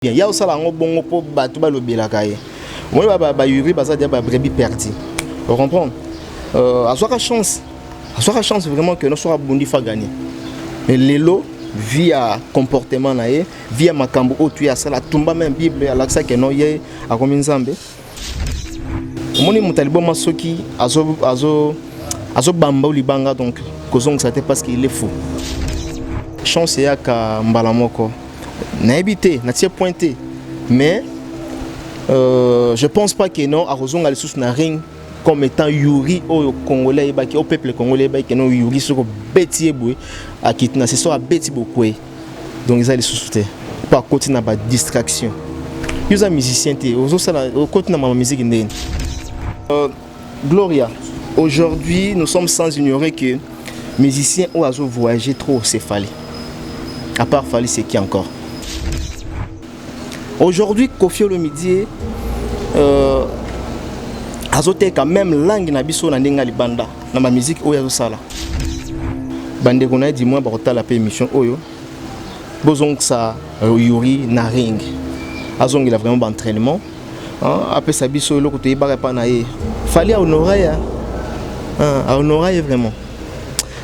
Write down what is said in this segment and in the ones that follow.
Bien, ya osala yango bongo mpo bato balobelaka ye. Omoni bayuri baza deja babrebis perdu, ocomprendre? Azwaka chance, azwaka chance vraiment que no soki abundi fa gagner. Mais lelo, vu ya comportement na ye, vu ya makambo oyo tu ye asala, atumba même Bible, alakisaki no ye akomi Nzambe. Omoni, moto aliboma soki azobamba o libanga, donc kozongisa te parce qu'il est fou. Chance eyaka mbala moko, nayebi te, natie point te, mais je pense pas que non, akozonga lisusu na ring comme étant Yuri oyo congolais ayebaki, au peuple congolais ayebaki que non, Yuri soki obeti ye boye, akiti na se, so abeti bokwe. Donc eza lisusu te mpo akoti na badistraction. Yo oza musicien te, ozosala, okoti na mama musique ndeni? Gloria, aujourd'hui nous sommes sans ignorer que musicien oyo azo voyager trop, c'est Fally. À part Fally, c'est qui encore aujourd'hui? Koffi Olomide azoteka même langue na biso na ndenge ya libanda na bamusique oyo azosala. Bandeko na ye, du moins bakotala mpe émission oyo, bozongisa Yuri na ring, azongela vraiment baentraînement, apesa biso eloko toyebaka epa na ye. Fally ahonora ye, ahonora ye vraiment.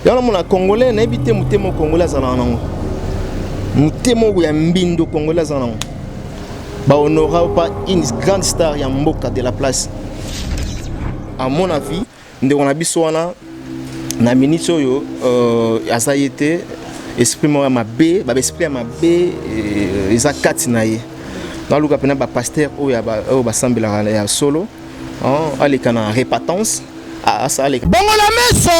Yango namona congolais, nayebi te, motema congolais azalaka nango, motema oyo ya mbindo congolais azala nango. Bahonora pas une grande star ya mboka de la place. À mon avis, ndeko na biso wana, na minute oyo aza ye te, esprit moko ya mabe, baesprit ya mabe eza kati na ye. Naluka mpena bapasteur oyo oyo basambelaka ya solo, aleka na repentance, asaleka. Bongola meso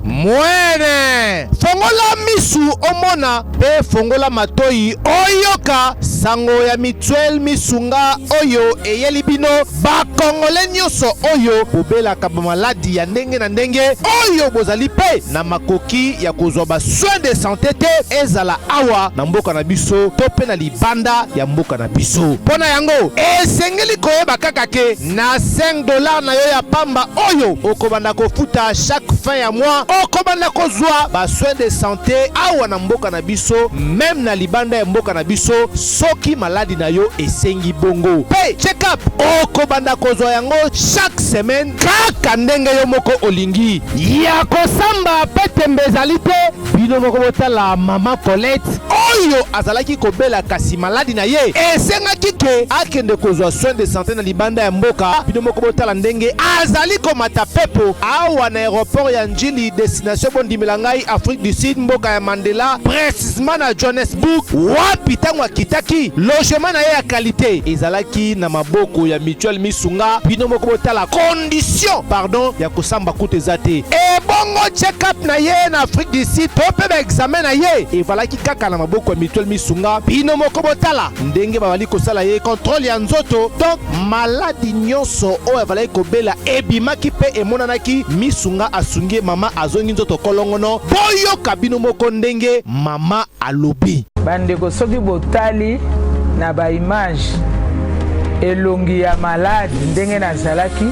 mwene, fongola misu omona, mpe fongola matoi oyoka sango ya Mutuelle Misunga oyo eyeli bino bakongole nyonso oyo bobelaka bamaladi ya ndenge na ndenge, oyo bozali mpe na makoki ya kozwa basoin de santé te, ezala awa na mboka na biso to mpe na libanda ya mboka na biso. Mpo na yango, esengeli koyeba kaka ke na 5 $ na yo ya pamba oyo okobanda kofuta chaque fin ya mois, okobanda kozwa basoin de santé awa na mboka na biso, même na libanda ya mboka na biso, soki maladi na yo esengi bongo. Mpe check-up, okobanda kozwa yango chaque semaine, kaka ndenge yo moko olingi. Ya kosamba mpe tembe ezali te. Bino moko botala mama Colette oyo azalaki kobela, kasi maladi na ye esengaki ke akende kozwa soin de santé na libanda ya mboka. Bino moko botala ndenge azali komata pepo awa na aéroport ya Njili, destination, bondimela ngai, Afrique du Sud, mboka ya Mandela, précisement na Johannesburg, wapi ntango akitaki, logement na ye ya qualité ezalaki na maboko ya Mutuelle Misunga. Bino moko botala condition, pardon, ya kosamba kutu eza te. Ebongo check-up na ye na Afrique du Sud to mpe baexamen na ye evalaki kaka na maboko ya Mutuelle Misunga. Bino moko botala ndenge bazali kosala ye contrôle ya nzoto. Donc maladi nyonso oyo azalaki kobela ebimaki mpe emonanaki. Misunga asungi ye, mama azongi nzoto kolongono. Boyoka bino moko ndenge mama alobi. Bandeko, soki botali na baimage, elongi ya maladi ndenge nazalaki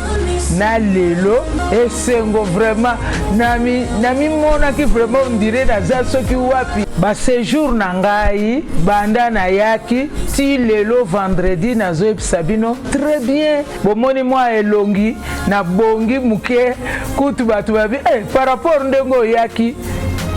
na lelo, esengo vraiment. Namimonaki vraiment on dirait naza soki wapi. Baséjour na ngai banda nayaki ti lelo vendredi, nazoyebisa bino très bien, bomoni mwa elongi nabongi moke. Kutu bato babi par rapport ndenge oyaki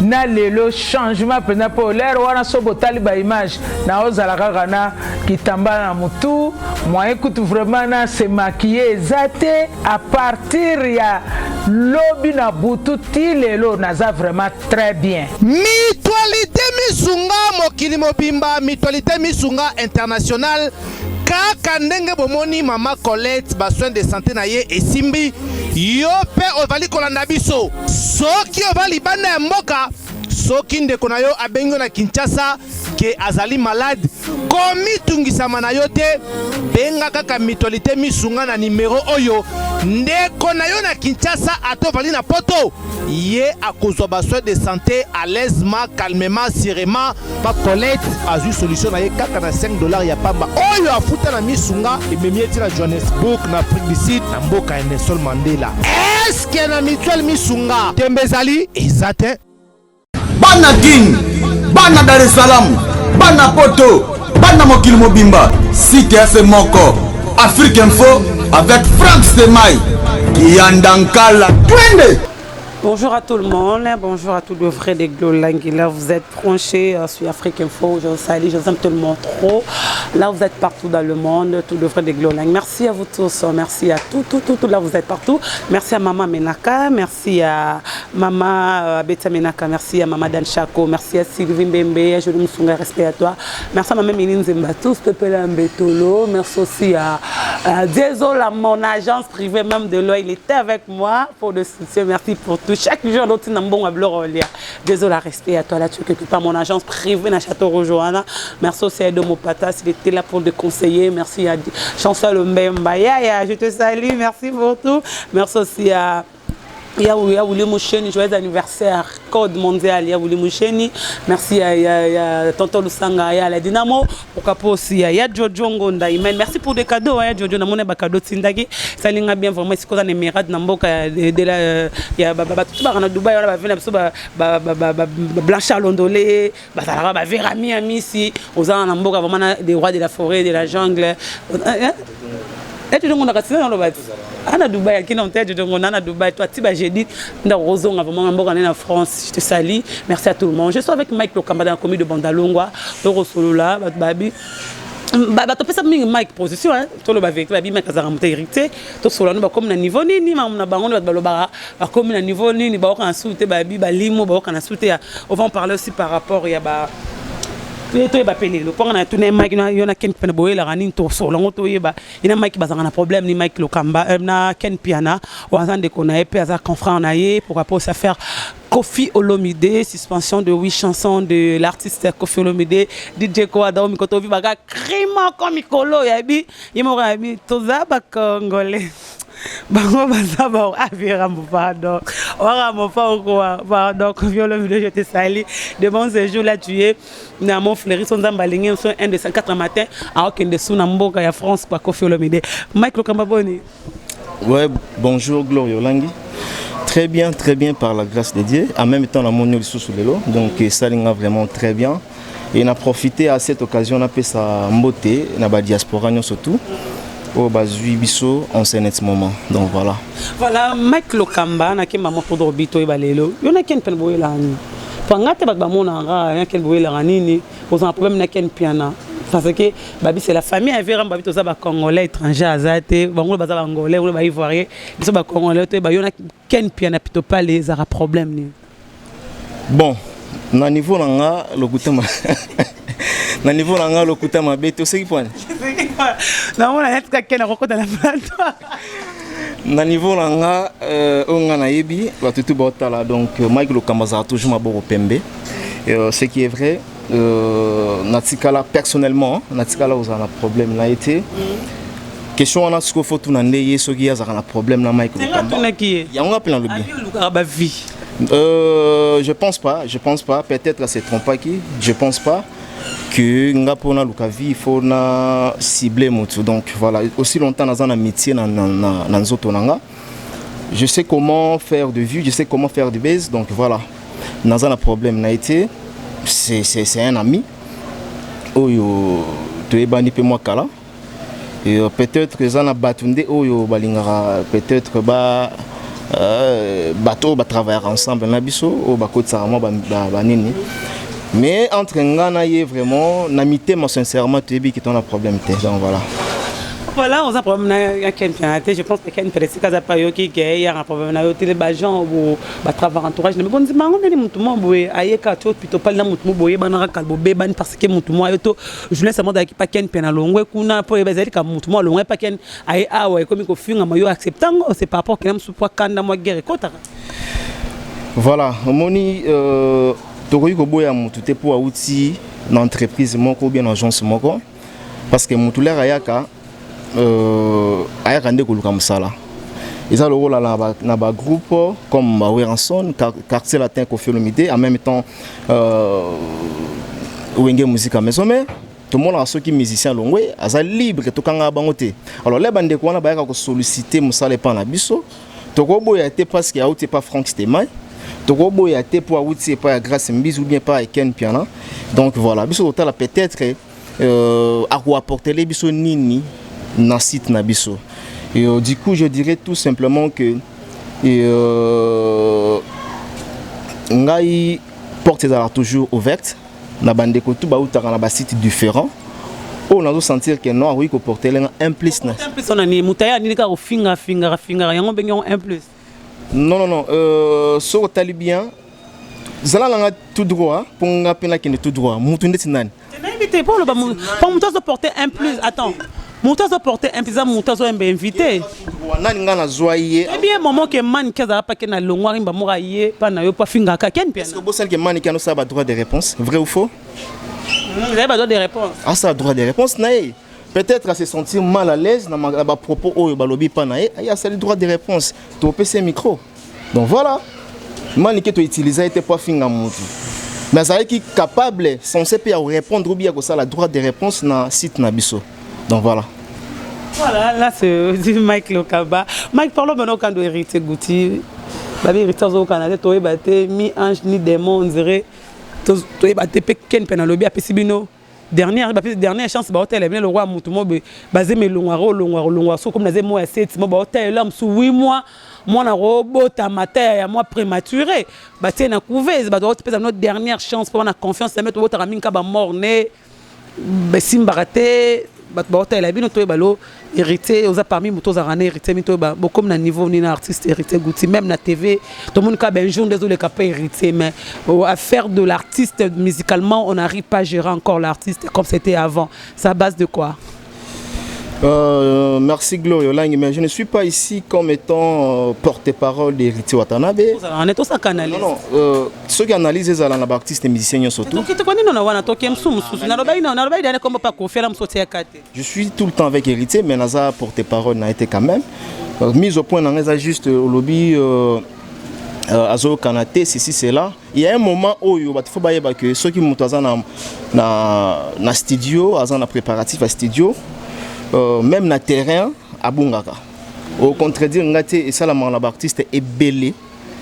na lelo, changement mpenza. Mpo lere wana, so botali baimage, naozala kaka na kitambala na motu, moyen kutu vraiment na se maquiller eza te. À partir ya lobi na butu ti lelo, naza vraiment très bien. Mutualité Misunga mokili mobimba, Mutualité Misunga international. Kaka ndenge bomoni mama Colette, basoin de santé na ye esimbi. Yo mpe ozali kolanda biso, soki oza libanda ya mboka, soki ndeko na yo abengi yo na Kinshasa ke azali malade, komitungisama na yo te, benga kaka Mutualité Misunga na nimero oyo. Ndeko na yo na Kinshasa, ata ozali na Poto, ye akozwa basoin de santé à l'aisement, calmement, sûrement. Pa Colette azwi solution na ye kaka na 5 $ ya pamba oyo afuta na Misunga, ememi ye ti na Johannesburg, na Afrique du Sud, na mboka ya Nelson Mandela. Eske na Mutuelle Misunga tembe ezali? Eza te. Bana Kin, bana Dar es Salaam, bana Poto. Bana mokili mobimba, site ya se moko. Afrique Info avec Franck Stemay. Kiyandankala. Twende! Bonjour à tout le monde, bonjour à tous les vrais de Glolangila. Vous êtes branchés sur Afrique Info. Je vous salue, je vous aime tout le monde trop. Là, vous êtes partout dans le monde, tous les vrais de Glolang. Merci à vous tous, merci à tout, tout, tout, tout. Là, vous êtes partout. Merci à Maman Menaka, merci à Maman Betha Menaka, merci à Maman Dan Chako, merci à Sylvie Mbembe, à Julie Msunga, respect à toi. Merci à Maman Méline Zemba, tous, Pepela Mbetolo. Merci aussi à Désolé, mon agence privée même de l'eau, il était avec moi pour le soutien. Merci pour tout. Chaque jour, l'autre, n'a bon Désolé, respect à toi là, tu es quelque part mon agence privée dans Château Rouge. Merci aussi à Edo Mopatas, il était là pour te conseiller. Merci à Chancel Mbemba. Yaya, je te salue, merci pour tout. Merci aussi à Ya Willy Moucheni, joyeux anniversaire, code mondial, Ya Willy Moucheni. Merci à Tonton Lusanga, ya la Dynamo. Pourquoi pas aussi ya Jojo Ngonda, Imen. Merci pour des cadeaux, ya Jojo, namone ba cadeau tindaki. Ça linga bien vraiment, c'est quoi Émirats na mboka de la ya ba ba tout ba na Dubaï, ba vena biso ba ba ba ba Blanchard Londolé, ba salaka ba Vera Miami si oza na mboka vraiment des rois de la forêt, de la jungle. Ete jongo na kasina na loba ana Dubaï akina on tete jongo na Dubaï toi tiba jeudi nda rozonga vraiment mboka na France. Je te salue, merci à tout le monde. Je suis avec Mike Lokamba dans la commune de Bandalungwa to solola babi bato pesa mingi Mike position hein to loba vérité babi Mike azaka moto hérité to solola no bakomi na niveau nini na bango bato balobaka bakomi na niveau nini baoka na su te babi balimo baoka na su te. On va en parler aussi par rapport ya ba toyeba mpe lelo mponga na tuna Mike yo na Ken pene boyelaka nini tosola ngo toyeba ina Mike bazalaka na problème ni Mike Lokamba na Ken Piana oyo aza ndeko na ye mpe aza confrère na ye. Pourquoi pas aussi affaire Koffi Olomide, suspension de 8 chansons de l'artiste Koffi Olomide. DJ Koada mikoto vi baka crime comme mikolo yabi ye moko yabi toza ba congolais bango baza ba avirambo pardon ora pa quoi pardon. Koffi Olomide, je te salue de bon séjour. Là tu es na Mont Fleury so Nzambe alingi so 1 de 4 matin aokende su na mboka ya France kwa Koffi Olomide. Mike Lokamba, boni? Ouais, bonjour Gloria Olangi. Très bien, très bien par la grâce de Dieu. En même temps, la monnaie sous lelo. Donc, ça va vraiment très bien. Et on a profité à cette occasion, on a fait sa mbote, na ba diaspora surtout. Au bazui biso en ce moment. Donc voilà. Voilà, Mike Lokamba, na ke maman pour bito e balelo. Yo na ken pen boyela ni. Panga te bat ba mona nga, ya ken boyela nini, oza problème na Ken Piana. Parce que babi c'est la famille avera babi toza ba congolais étranger azate, bango baza ba angolais ou ba ivoirien, biso ba congolais to ba yo na Ken Piana plutôt pas les ara problème ni. Bon, na niveau na nga lokuta ma na niveau na nga lokuta mabe to seki point. Na mona net ka ken rokota na plateau. Na niveau na nga oyo nga nayebi bato tu baotala, donc Mike Lokamba azala toujours maboko pembe. Ce qui est vrai, natikala personnellement natikala kozala na problème na ye te. Question wana sikoyo fo tuna nde ye soki azalaka na problème na Mike Lokamba. Yango nga mpe nalobi. Olukaka bavie. Je pense pas, je pense pas. Peut-être se trompaki, je pense pas que nga mpona luka vie il faut na cibler motu. Donc voilà, aussi longtemps naza na métier na nzoto na nga, je sais comment faire de vue, je sais comment faire du base. Donc voilà, naza na problème na ye te. C'est un ami oyo toyebani mpe mwa kala. Et peut-être eza na bato nde oyo balingaka peut-être ba bato oyo batravaillaka ensemble na biso oyo bakotisaka mwa banini, mais entre nga na ye vraiment na mitema sincèrement toyebi ke tona problème te. Donc voilà. Voilà, oza problème na ya Ken Piana te. Je pense que Ken Piana sika aza pa yoki ke yaka problème na yo te. Bagens bo batravaille entourage na bondima yango ndeni motu moko boye ayeka to plutôt pali na motu mo boye yebanaka kala bobebani parce que motu mo ayo to journaliste moko azalaki pa Ken Piana alongwe kuna mpo oyeba ezali ka motu mo alongwe pa Ken aye awa ekomi kofingama yo accepte yango. C'est par rapport kena mosusu po akanda mwa guerre ekotaka. Voilà, omoni tokoki koboya motu te mpo awuti na entreprise moko ou bien na agence moko, parce que motu lere ayaka ayaka nde koluka mosala. Eza lokola na bagroupe comme baWerrason, Quartier Latin, Koffi Olomide, en même temps Wenge Musica Maison Mère, tomonaka soki musicien longwe aza libre, tokangaka bango te. Alors le bandeko wana bayaka kosollicite mosala epa na biso, tokoboya te parce que auti epa Frank Stemay, tokoboya te mpo awuti epai ya Grâce Mbizi ou bien epai ya Ken Piana. Donc voilà, biso totala peut-être Akoapportele biso nini na site na biso? Et du coup, je dirais tout simplement que et, ngai, porte ezalaka toujours ouverte na bandeko tu bautaka na basite différent oyo nazosentir ke non, akoki koportele nga un plus na Un plus ona nini? Moto aya nini? Kaka kofinga, fingaka, fingaka yango, ndenge yango un plus? Non, non, non, soki otali bien, zala nanga tout droit mpo nga mpe nakende tout droit. Mutu ndeti nani? Nayebi te mpo oloba mpo moto azoporte un plus. Attends, moto azoporte un plus eza moto azoyemba invité. Nani nga nazwa ye? Ebi ye moment ke Manike azala pake na longwa rimba moko aye mpa na yo mpo afingaka Ken mpe. Est-ce que bosali ke Manike anosala badroit de réponse, vrai ou faux? Ezali badroit de réponse. Asala droit de réponse na ye, peut-être à se sentir mal à l'aise na bapropos oyo balobi mpa na ye, aye asali droit de réponse, topesa ye micro. Donc voilà, Manike toutiliza ye te mpo afinga motu, mais azalaki capable, censé mpe ya korépondre ou bien ya kosala droit de réponse na site na biso. Donc voilà. Voilà, là c'est Mike Lokaba. Mike, parlons maintenant quand de Héritier Gouti. Babi Héritier azokana te, toyeba te, mi ange ni démon, on dirait. Toyeba te pe Ken pe na lobi apesi bino dernière, bapesi dernière chance, baotela bino le roi mutu mo bazemi elongwaka, olongwaka, olongwaka so komi naze mo ya seti mo baotalela mosu 8 mois, mwana kobotama te ya mwa prématuré, batie na couveuse. Bato baotepesa bino dernière chance mpo wana confiance ya me tobotaka mingi ka bamort ne besimbaka te. Bato baotalela bino, toyeba lo Héritier oza parmi moto ozalaka na Héritier mi, toyeba bokomi na niveau nini na artiste Héritier Gouti. Même na TV tomoni kaka benjour nde ezoleka mpe Héritier, mais à faire de l'artiste musicalement, on n'arrive pas à gérer encore l'artiste comme c'était avant. Ça base de quoi? Merci Gloria Olangi, mais je ne suis pas ici comme étant porte-parole d'Héritier Watanabe. Ozalaka ne tosaka analyse. Non, non, ceux qui analysent ezala na baartiste et musicien nyonso tout. Toki tokoni nona wana toki mosusu mosusu nalobaki nalobaki dane kombo pa Kofiala mosu otiaka te. Je suis tout le temps avec Héritier, mais naza porte-parole na été quand même. Mise au point nanga eza juste olobi azokana te, ceci, cela. Il y a un moment oyo bato fo bayeba ke soki moto aza na studio, aza na préparatif ya studio, même na terrain abungaka. Ocontredire nga te, esalamaka na baartiste ebele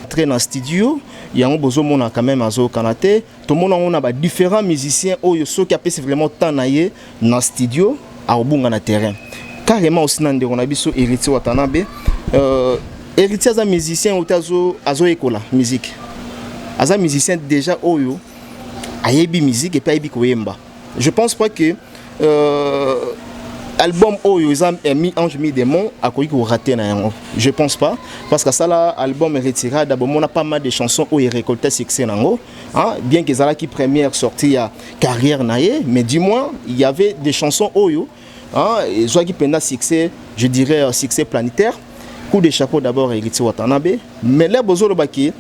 très na studio yango bozomona quand même azokana te. Tomona yango na badifférents musiciens oyo soki apesi vraiment temps na ye na studio, akobunga na terrain carrément. Aussi na ndeko na biso Héritier Watanabe, Héritier aza musicien oyo te azoyekola musique, aza musicien déjà oyo ayebi musique et puis ayebi koyemba. Je pense pas que album oyo eza mi ange mi démon akoki korater na yango, je pense pas, parce que asala album Retirada, bomona pas mal de chansons oyo erécolté succès nango, hein, bien que ezalaki première sortie ya carrière na ye, mais du moins il y avait des chansons oyo, hein, ezwaki mpenza succès, je dirais succès planétaire. Coup de chapeau d'abord à Héritier Watanabe. Mais là bozolobaki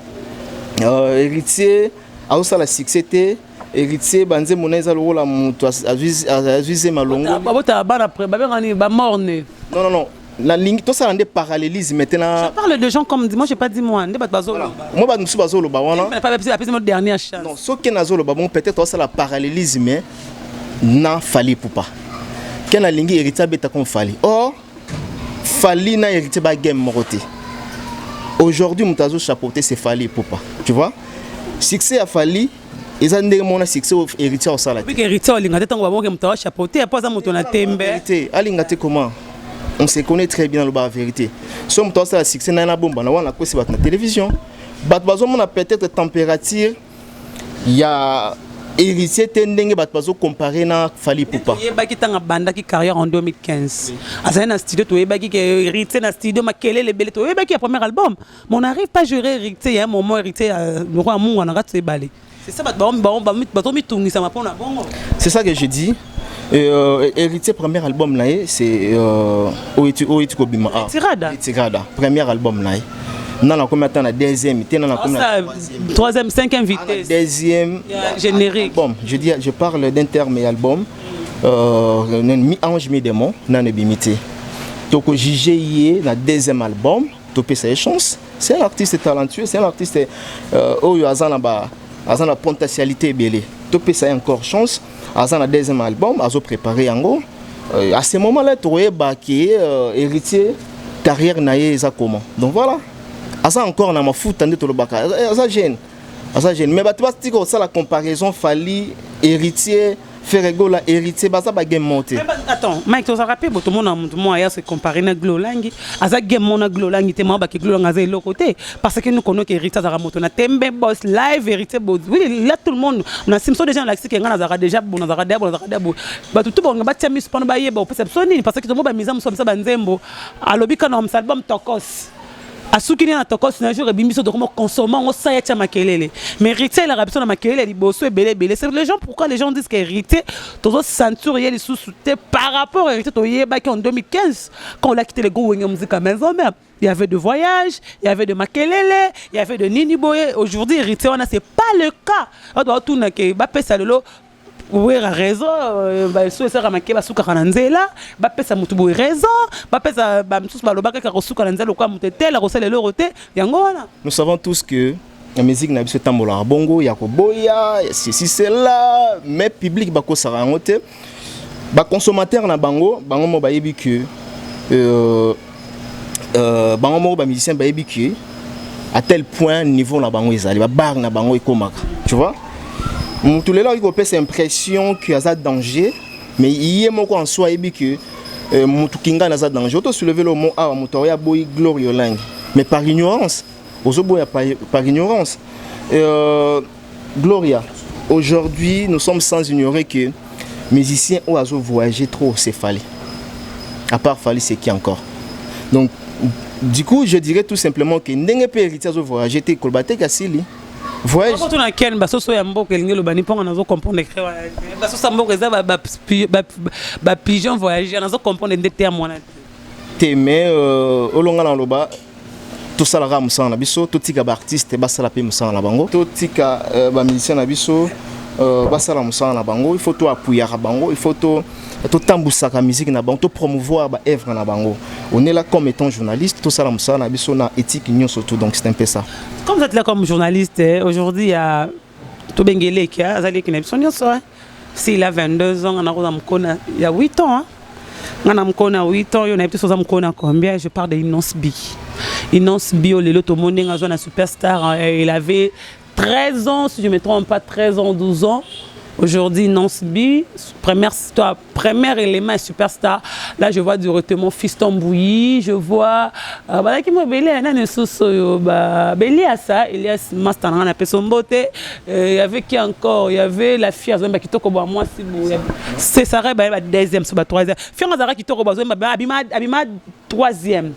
Héritier azosala succès te, Héritier banzembo na eza lokola moto azwi zema longo. Babotaka bana babengani bamorne. Non, non, non, nalingi tosala nde parallélisme te na Je parle de gens comme moi, j'ai pas dit moi nde bato bazoloba. Moi, bato mosusu bazoloba wana. Apesi mo dernière chance. Non, soki nazoloba bon, peut-être osala parallélisme na Fally Ipupa ke nalingi Héritier abeta comme Fally. Or Fally na Héritier bagame moko te. Aujourd'hui moto azochapeauter, c'est Fally Ipupa, tu vois? Succès ya Fally eza ndenge mona succès oyo Héritier osala te. Bike Héritier olinga te ntango bamoke moto achapeauté po aza moto na tembe. Vérité alinga te, comment? On se connaît très bien. Aloba vérité, so moto asala succès na ye na bomba na wana akwesi bato na télévision, bato bazomona peut-être température ya Héritier te ndenge bato bazocompare na Fally Ipupa. Toyebaki ntango abandaki carrière en 2015, azali na studio, toyebaki ke Héritier na studio makelele ebele, toyebaki ya premier album, mais on n'arrive pas gérer Héritier. Ya un moment Héritier lokwa ya mungu na kati ebale, c'est ça, bato bazomitungisama mpona bongo. C'est ça que je dis. Héritier, premier album na ye, c'est oyo eti kobima. Ah, Retirada. Retirada, premier album na ye. Nana akomi ata na deuxième te, nana akomi na troisième, cinquième vitesse. Deuxième générique. Album, je dis, je parle d'un terme et album mi ange mi démon nano ebimi te. Tokojuge ye na deuxième album, topesa ye chance. C'est un artiste talentueux, c'est un artiste oyo aza na ba aza na potentialité ebele. Topesa ye encore chance, aza na deuxième album, azopréparé yango. À ce moment là tokoyeba ke Héritier carrière na ye eza comment. Donc voilà, aza encore na mafuta nde tolobaka, aza jeune, aza jeune, mais bato batika kosala comparaison Fally, Héritier. Ferre Gola, Héritier, baza ba game moko te. Attends, Mike, tozalaka mpe bo tomona motu moko aya se comparer na Glo Olangi, aza game moko na Glo Olangi te, mwa bake Glo Olangi aza eloko te, parce que nous connaissons que Héritier azalaka moto na tembe, boss live Héritier bo, oui, là tout le monde na simso déjà nalakisi ke ngai nazalaka déjà bo, nazalaka déjà bo, nazalaka déjà bo, bato tout bango batia miso mpona bayeba opesa biso nini, parce que tomo bamisa mosu bamisa banzembo, alobi kana bamisa album Tokos, asuki nini na Tokos na jour ebimi biso tokoma consommer yango sa ya tia makelele. Mais Héritier elaka biso na makelele ya liboso ebele ebele. C'est les gens, pourquoi les gens disent que Héritier tozo ceinture ye lisusu te par rapport à Héritier toyebaki en 2015, quand on a quitté le groupe Wenge Musica Maison Mère? Il y avait de voyages, il y avait de makelele, il y avait de nini boye. Aujourd'hui, Héritier wana, c'est pas le cas. Oto otuna ke bapesa lelo wera raison, baso esalaka make basukaka na nzela, bapesa motu boye raison, bapesa bamisusu balobaka kaka kosuka na nzela lokola moto etela kosala eloko te, yango wana. Nous savons tous que la musique na biso etambolaka bongo, ya koboya ya ceci cela, mais public bakosaka yango te. Baconsommateur na bango, bango moko bayebi que bango moko bamusicien bayebi que à tel point niveau na bango ezali babar na bango ekomaka, tu vois, motu lelo akoki kopesa impression que aza danger, mais ye moko en soi ayebi que motu kingani aza danger. Oto soulever le mot awa, moto aoya aboyi Gloire Olangi, mais par ignorance, ozoboya par ignorance. Gloria, aujourd'hui, nous sommes sans ignorer que musicien oyo azo voyager trop, c'est Fally. À part Fally, c'est qui encore? Donc du coup, je dirais tout simplement que ndenge mpe Héritier azo voyager te, koloba te kasili voyage. Tuna ken basoso ya mboka elingi eloba ni mponga, nazo comprendre cre wana te. Basoso ya mboka eza bapigeon voyageur, nazo comprendre nde terme wana te. Te, mais olonga na loba, tosalaka mosala na biso, totika baartiste basala mpe mosala na bango, totika bamusicien na biso basala mosala na bango. Il faut toappuyaka bango, il faut totambusaka musique na bango, topromouvoir baœuvre na bango. On est là comme étant journaliste, tosala mosala na biso na éthique nyonso tout. Donc c'est un peu ça. Comme vous êtes là comme journaliste, eh, aujourd'hui il y a tobengeleki azali na biso nyonso, eh. S'il a 22 ans, nga nakoza mokona ya 8 ans, hein. Nga na mokona 8 ans, yo nayebi te soza mokona combien. Je parle de Innoss'B. Innoss'B oyo lelo tomoni ndenge azwa na superstar, hein, il avait 13 ans, si je me trompe pas, 13 ans, 12 ans. Aujourd'hui, Innoss'B, première, toi, premier élément superstar. Là, je vois directement Fiston Bouilly, je vois voilà qui m'a belé, nani susu, bah Elias, Elias Master na peso mbote. Il y avait qui encore? Il y avait la fille azomba kitoko ba moi si c'est ça, ba deuxième, ba troisième. Fille azara kitoko ba zomba abima abima troisième.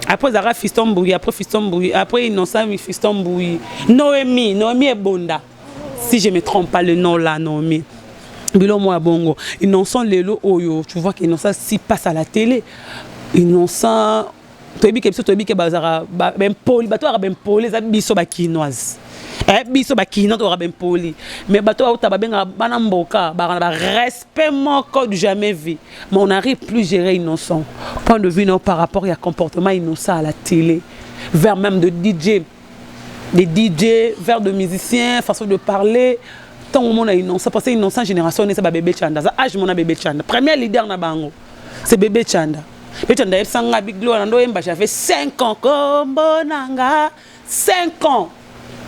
Après Zara Fiston Bouilly, après Fiston Bouilly, après Innocent Fiston Bouilly, Noémie, Noémie Ebonda. Si je me trompe pas le nom là, Noémie. Bilo moi bongo. Innocent lelo oyo, tu vois qu'Innocent s'il passe à la télé, Innocent toyebi ke biso toyebi ke bazalaka bempoli, bato baka bempoli eza biso bakinoise, eh, biso bakinois tokaka bempoli, mais bato bauta babengaka bana mboka baka na barespect moko du jamais vu, mais on n'arrive plus gérer Innocent. Point de vue non par rapport ya comportement Innocent à la télé, vers même de DJ, des DJ, vers de musiciens, façon de parler, ntango omona Innocent, parce que Innocent génération eza babebe Chanda, aza âge mona bébé Chanda, premier leader na bango c'est bébé Chanda. Bébé Chanda yebisanga biglo wana ndo oyemba, j'avais 5 ans, kombo nanga 5 ans.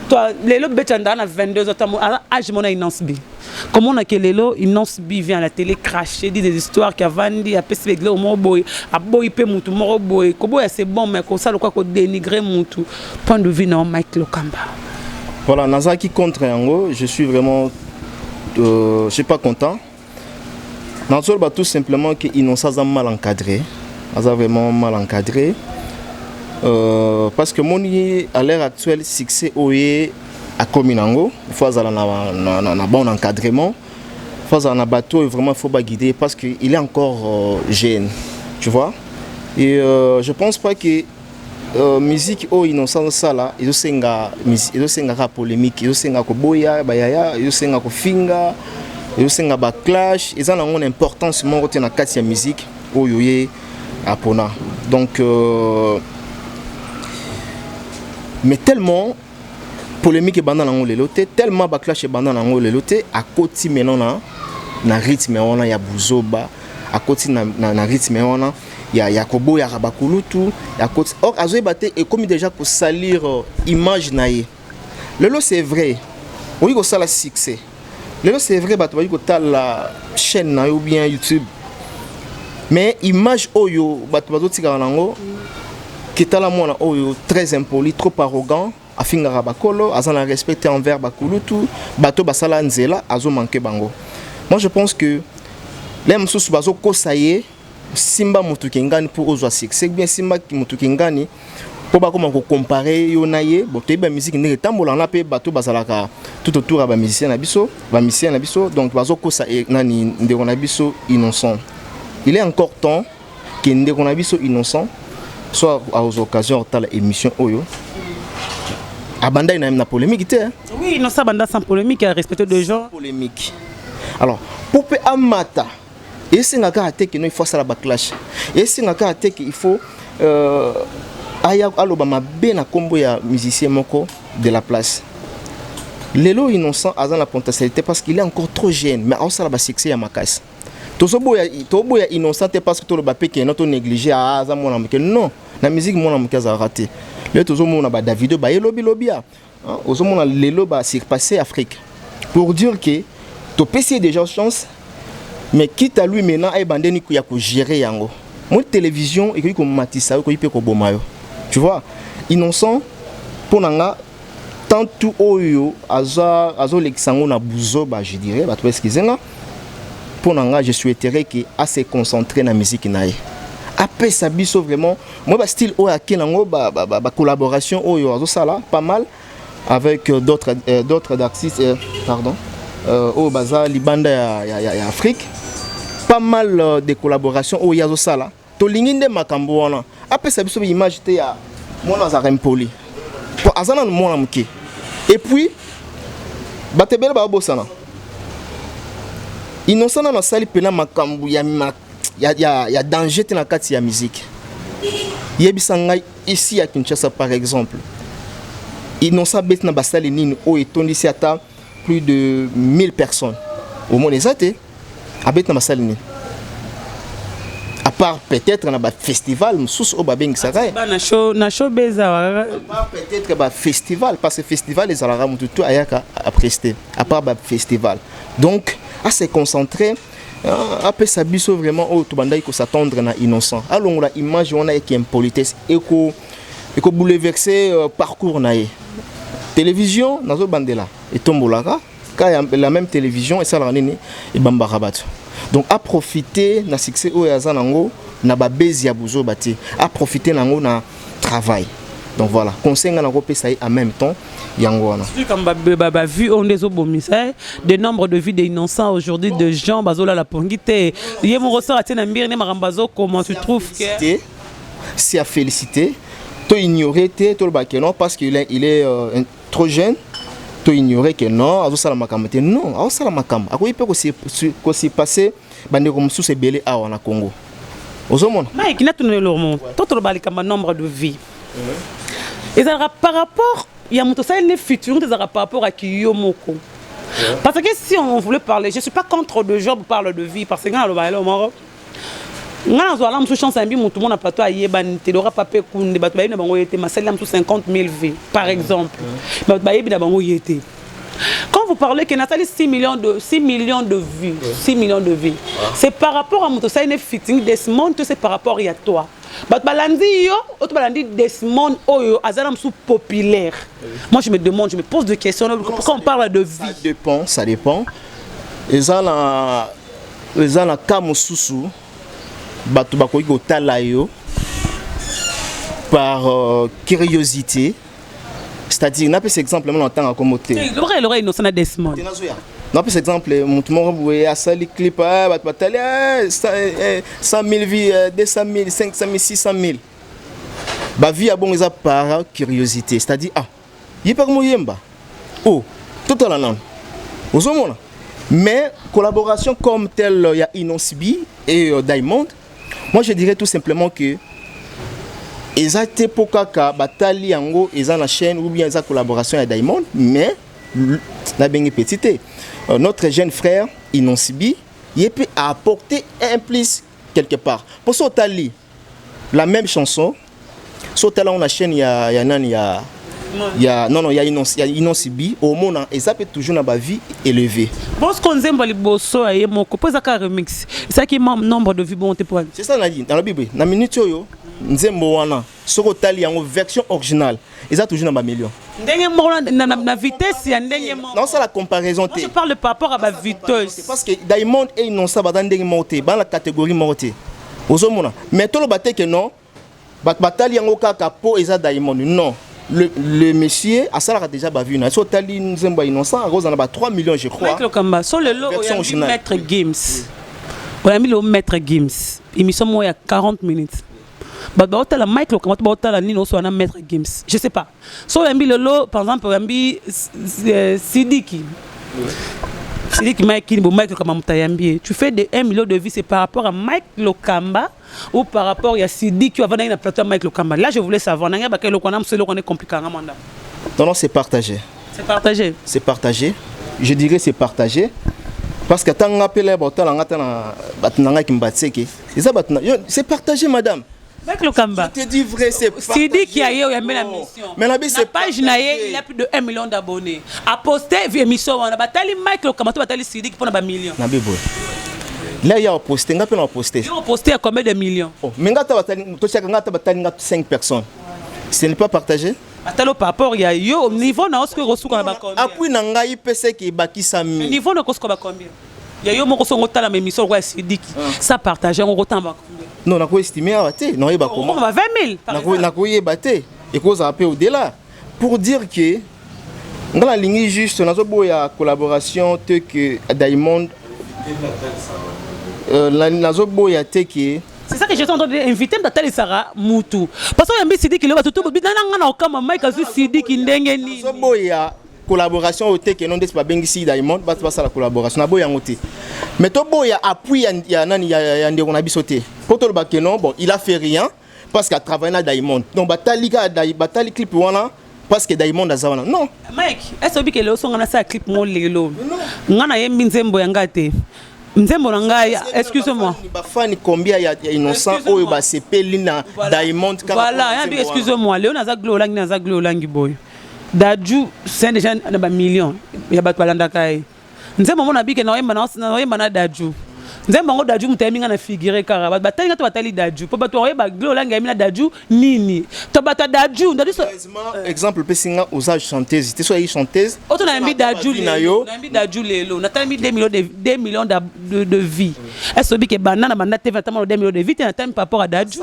Toi lelo bébé Chanda na 22 ans, aza âge mona Innoss'B. Comment on a que lelo Innoss'B vient à la télé cracher, dit des histoires qui avandi apesi begle moko boye, aboyi mpe mutu moko boye. Koboya c'est bon, mais kosala lokwa kodénigrer mutu, point de vue na Mike Lokamba? Voilà, nazalaki contre yango, je suis vraiment je suis pas content. Nazoloba tout simplement que Innocent aza mal encadré, aza vraiment mal encadré, parce que moni à l'heure actuelle, succès oye akomi nango, il faut azala na bon encadrement, il faut azala na bateau et vraiment il faut baguider parce que il est encore jeune, tu vois. Et je pense pas que musique oyo Innocent azosala ezosenga ezosengaka polémique, ezosenga koboya bayaya, ezosenga kofinga, ezosenga baclash, eza nango na importance moko te na kati ya musique oyo ye apona. Donc mais tellement polémique ebanda nango lelo te, tellement baclash ebanda nango lelo te, akoti maintenant na rythme wana ya buzoba, akoti na rythme wana ya koboyaka bakulutu, akoti or azoyeba te ekomi déjà kosalir image na ye lelo. C'est vrai, okoki kosala succès. Lelo, c'est vrai, bato bayi kotala chaîne na yo bien, YouTube, mais image oyo bato bazotikaka nango ketala mwana oyo très impoli, trop arrogant, afingaka bakolo, aza na respect te envers bakulutu, bato basala nzela, azomanke bango. Moi, je pense que le mosusu bazokosa ye: simba motu kengani mpo ozwa succès, bien simba motu kengani mpo bakoma kocomparer yo na ye. Bon, toyebi bamusique ndenge etambolaka na mpe bato bazalaka tout autour ya bamusicien na biso, bamusicien na biso. Donc bazokosa nani, ndeko na biso Innocent. Il est encore temps ke ndeko na biso Innocent soit aux occasions otala émission oyo, abandaki na polémique te, hein. Oui, Innocent banda sans polémique, a respecté des gens. Polémique. Alors, po mpe amata, esengaka kaka te ke no, il faut asala baclash, esengaka kaka te ke il faut aya aloba mabe na nkombo ya musicien moko de la place. Lelo Innocent aza na potentialité parce qu'il est encore trop jeune, mais aosala basuccès ya makasi. Tozoboya, toboya Innocent te parce que toloba mpe ke no, tonéglige, aza mwana moke. Non, na musique mwana moke azalaka te. Lelo tozomona badavido baye lobilobi a ozomona lelo basurpasse Afrique, pour dire que topesi ye déjà chance, mais quitte à lui maintenant ayeba ndeni ya kogérer yango. Mo télévision ekoki komatisa yo, ekoki mpe koboma yo, tu vois. Innocent, mpo na nga, tantu oyo azolekisa yango na buzoba, je dirais, bato baexcuse nga. Mpo na nga, je souhaiterais ke ase concentrer na musique na ye, apesa biso vraiment moi bastyle oyo ake nango, bacollaboration oyo azosala pas mal avec d'autres artistes, pardon, oyo baza libanda ya Afrique, pas mal de collaboration oyo ye azosala. Tolingi nde makambo wana, apesa biso image te ya mwana azalaka impoli, po aza nanu mwana moke. Et puis bato ebele babosana, Innocent nano asali mpena makambo ya danger te na kati ya musique. Yebisa ngai, ici ya Kinshasa par exemple, Innocent abeti na basali nini oyo etondisi ata plus de 1000 personnes? Omona eza te. Abeti na basali nini, à part peut-être na bafestival mosusu oyo babengisaka ye? Na showbiz awa. À part peut-être bafestival, parce que festival ezalaka motu to ayaka aprester, à part bafestival. Donc ase concentrer, apesa biso vraiment oyo tobandaki kos'attendre na Innocent, alongola image wana eke impolitesse eko ekobouleverse parcours na ye. Télévision nazobandela etombolaka ka la même télévision esalaka nini, ebambaka bato. Donc aprofite na succès oyo aza nango na babezi ya buzoba te, aprofite nango na travail. Donc voilà conseil nga nakopesa ye en même temps, yango wana. Comme bavues oyo nde ezobomisa de nombre de vues d'innocents aujourd'hui, de gens bazolala pongi te, ye moko osala te na mbiri nde makambo azokoma, tu trouves que C'est à féliciter. To ignorer te, toloba ke non, parce qu'il est trop jeune, to ignorer que non, azosala makambo te. Non, azosala makambo, akoki mpe kosi passe bandeko mosusu ebele awa na Congo, ozomona. Mike, natuna eloko. To toloba likambo nombre de vues ezalaka par rapport ya moto osali ne featuring te, ezalaka par rapport aki yo moko. Parce que si on voulait parler, je suis pas contre de gens parle de vues, parce que nga naloba elo moko, nga nazwala mosusu chance yambi motu mona plateau ayebani te, lora pape kunde, bato bayebi na bango ye te, masali na mosusu 50 000 vues par exemple, bato bayebi na bango ye te. Quand vous parlez que nasali 6 millions de vues, 6 millions de vues, c'est par rapport à moto osali ne featuring Desmond to c'est par rapport ya toi, bato balandi yo, oyo to balandi Desmond oyo aza na mosusu populaire? Moi, je me demande, je me pose des questions. Pourquoi on parle de vues? Ça dépend, ça dépend. Eza na cas mosusu bato bakoki kotala yo par curiosité, c'est-à-dire napesa exemple mo na ntanga kombo te. Elora Innocent na Desmond. Napesa exemple, motu moko boye asali clip, bato batali 100 000 vues, 200 000, 500 000, 600 000 bavues ya bongo, eza par curiosité, c'est-à-dire ah, ye mpaka moyemba oh, totala nano, ozomona. Mais collaboration comme telle ya Innoss'B et Diamond, moi je dirais tout simplement que eza te mpo kaka batali yango eza na chaîne ou bien eza collaboration ya Diamond, mais nabengi petit te, notre jeune frère Innoss'B, ye mpe a apporté un plus quelque part, mpo so otali la même chanson, so otali yango na chaîne ya nani, ya Ya non, ya Innoss'B, omona eza mpe toujours na bavues élevé. Bon, ce nzembo ya liboso ya ye moko, mpo eza kaka remix, esalaki nombre de vues bon te po C'est ça nadi nalobi boye: na minute oyo, nzembo wana, soki otali yango version originale, eza toujours na bamillion. Ndenge moko na vitesse ya ndenge moko. Naosala comparaison te. Je parle par rapport à bavitesse. Parce que Diamond et Innoss'B baza ndenge moko te, bana catégorie moko te, ozomona. Mais toloba te ke non, bato batali yango kaka mpo eza Diamond. Non, le monsieur asalaka déjà bavues na. So otali nzembo ya Innocent, akozala na ba 3 millions, je crois. Mike Lokamba, so lelo oyambi Maître Gims, oyambi lelo Maître Gims, émission moko ya 40 minutes, bato baotala Mike Lokamba to baotala nini osola na Maître Gims? Je sais pas. So oyambi lelo, par exemple, oyambi Sidiki, Sidiki Mike Kini bo, Mike Lokamba moto ayambi ye, tu fais de 1 million de vues, c'est par rapport à Mike Lokamba ou par rapport ya Sidiki oyo avandaki na plateau ya Mike Lokamba? Là, je voulais savoir nangai baka eloko wana mosu, eloko wana ecompliquanga mwanda. Non, c'est partagé. C'est partagé. C'est partagé, je dirais, c'est partagé, parce que ntango nga mpe baotala nga ta na bato na ngai kimbatseke, eza bato na c'est partagé, madame. Mike Lokamba. Je te dis vrai, c'est Sidi qui a eu la mission. Mais la c'est page na ye, il a plus de 1 million d'abonnés. A posté émission wana batali Mike Lokamba to batali Sidi qui pour ba million? Na bebo. Là il y a posté, nga pe na posté. Yo posté à combien de millions? Oh, mais nga ta batali to chaka nga ta batali nga 5 personnes. Ce n'est pas partagé? Atalo par rapport ya yo niveau na osko rosuka na ba combien? Appui na ngai pese ki bakisami. Niveau na kosuka ba combien? Ya yo moko songo tala émission kwa Sidiki. Ça partager ngo tamba combien? Non, nako estimer awa te, nakoyeba comment. 20 000. Nakoyeba te, ekozala mpe au-delà. Pour dire que nga nalingi juste, nazoboya collaboration te que Diamond, nazoboya te ke C'est ça que j'étais en train d'inviter natalisaka mutu, parce que oyambi Sidiki lelo, bato to nana nga na okama Mike azwi Sidiki ndenge nini? Nazoboya collaboration oyo te ke non, ndeti babengisi Diamond, bato basala collaboration, naboya yango te. Mais toboya appui ya nani, ya ndeko na biso te, mpo toloba ke non, bon, il a fait rien parce qu'il a travaillé na Diamond, donc batali kaka, batali clip wana parce que Diamond aza wana. Non. Mike, est ce oyebi ke lelo so nga nasala clip mo lelo, nga nayembi nzembo ya nga te, nzembo na ngai, excuse-moi. Bafani combien ya Innocent oyo basepeli na Diamond? Voilà, yambi, excuse-moi, lelo naza Glo Olangi, naza Glo Olangi boye, Dadju c'est déjà na bamillion ya bato balandaka ye. Nzembo mona bike naoyemba na Dadju, nzembo yango Dadju moto ayembi, nga na figure kaka bato batali nga to batali Dadju, mpo bato bakoyeba Glo Olangi ayembi na Dadju nini to bato ya Dadju. Exemple opesi nga, oza chanteuse te, so oyebi chanteuse. Oto nayembi Dadju lelo, nayembi Dadju lelo, natalami 2 millions de 2 millions de vues. Est ce oyebi ke banda na banda TV natamana 2 millions de vues te? Natami par rapport à Dadju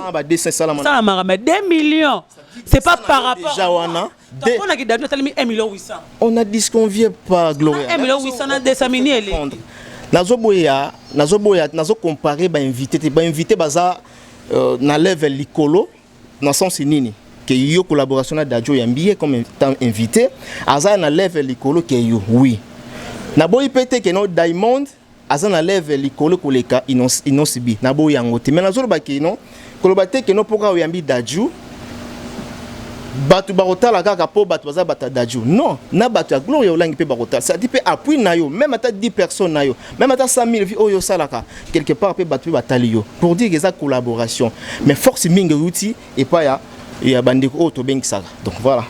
salamaka, mais 2 millions, c'est pas par rapport. Déjà wana. Mponaki Dadju natalami 1 million 800. On ne disconvient pas, Gloria. 1 million 800 na 200 mini ele. Nazoboya, nazocompare bainvité te. Bainvité baza na level likolo na sens nini? Ke yo collaboration na Dadju, oyambi ye comme étant invité, aza na level likolo ke yo. Oui, naboyi mpe te ke no, Diamond aza na level likolo koleka Innoss'B, naboyi yango te. Mais nazoloba ke no, koloba te ke no, mpoka oyambi Dadju, bato bakotala kaka mpo bato baza bato ya Dadju. Non, na bato ya Gloria Olangi mpe bakotala. C'est-à-dire mpe appui na yo, même ata 10 personnes na yo, même ata 100 000 vues oyo osalaka quelque part, mpe bato mpe batali yo. Pour dire eza collaboration, mais force mingi euti epai ya bandeko oyo tobengisaka. Donc voilà.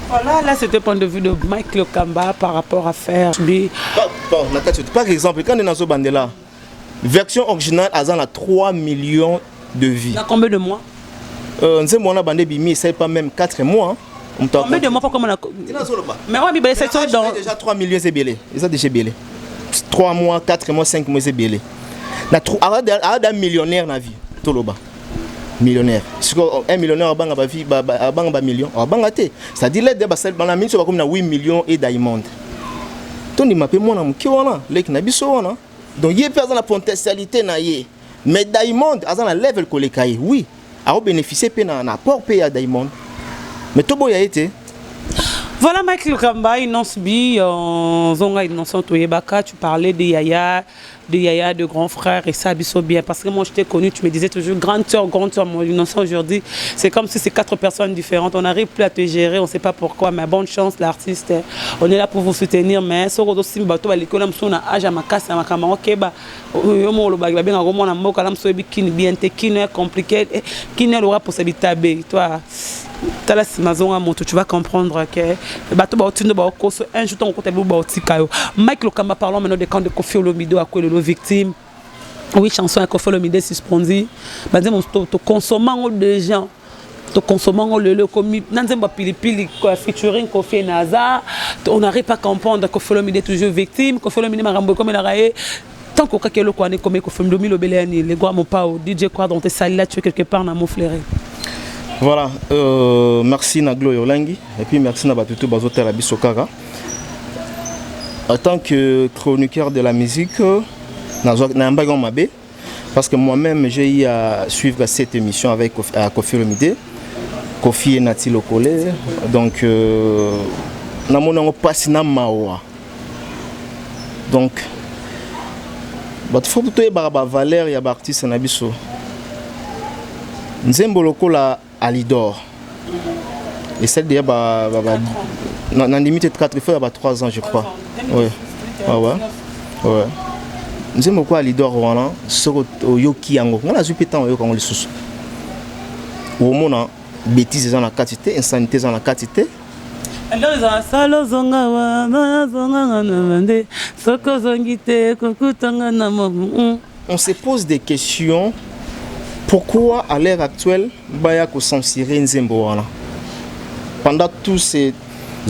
Voilà, là c'était point de vue de Mike Lokamba par rapport à faire lui. Bon, par exemple, quand on est bandela, version originale aza na 3 millions de vues. Dans combien de mois? Nzembo wana bande bimi, esali pas même 4 mois. Combien de mois? Pas comme on a. Mais on a c'est dans déjà 3 millions ebele, eza déjà ebele. 3 mois, 4 mois, 5 mois, eza ebele. Na aza millionnaire na vie, toloba millionnaire. Sikoyo un millionnaire abanga bavues, abanga bamillion, abanga te. C'est-à-dire lede basali bana minso bakomi na 8 millions et Diamond, tondima mpe mwana moke wana, leki na biso wana. Donc ye mpe aza na potentialité na ye, mais Diamond aza na level koleka ye. Oui, aobénéficie mpe na apport mpe ya Diamond, mais toboya ye te. Voilà Mike Lokamba, Innoss'B, Zonga Innocent Toyebaka, tu parlais de Yaya, de Yaya, de grand frère, et ça, biso bien. Parce que moi, je t'ai connu, tu me disais toujours grande sœur, mon Innocent aujourd'hui, c'est comme si c'est quatre personnes différentes. On n'arrive plus à te gérer, on ne sait pas pourquoi, mais bonne chance, l'artiste. On est là pour vous soutenir, mais ce que aussi, bato, l'école, on a âge à ma casse, à ma camarade, ok, bah, yo mo lo ba ba benga mwana mboka la mso ebi kini bien te, kini est compliqué, kini aura possibilité toi. Tala nsima, zonga moto, tu vas comprendre que bato baotindo baokoso un jour ntango okota bilo baotika yo. Mike Lokamba, parlons maintenant de camp de Koffi Olomide akwelelo victime. Oui, chanson ya Koffi Olomide suspendu, banzembo tokonsoma yango déjà, tokonsoma yango lelo ekomi na nzembo ya Pilipili featuring Koffi Naza. On n'arrive pas à comprendre. Koffi Olomide toujours victime. Koffi Olomide, makambo ekomelaka ye tant kokaki eloko wana ekomi Koffi Olomide. Lobele ya nini, le grand mopao DJ Quadron te sali là, tu es quelque part na mot flairé. Voilà, merci na Glo Yolangi et puis merci na bato bazotala biso kaka. En tant que chroniqueur de la musique, nayambaki mabe parce que moi-même, j'ai eu à suivre cette émission avec Koffi Olomide, Koffi et Nati Lokole. Donc namoni yango mpasi na mawa. Donc bato, faut toyebaka bavaleur ya baartiste na biso. Nzembo lokola Alidor esali déjà nandimi te 4 fois ya ba 3 ans, je crois. Oui, ouais. Nzembo lokola Alidor wana, soki oyoki yango, nga nazwi mpe ntango oyoka yango lisusu, omona bêtise eza na kati te, insanité eza na kati te. Sala ozonga wana, ozonganga na bande, soki ozongi te kokutanga na. On se pose des questions: pourquoi à l'heure actuelle baya kocensurer nzembo wana? Pendant tous ces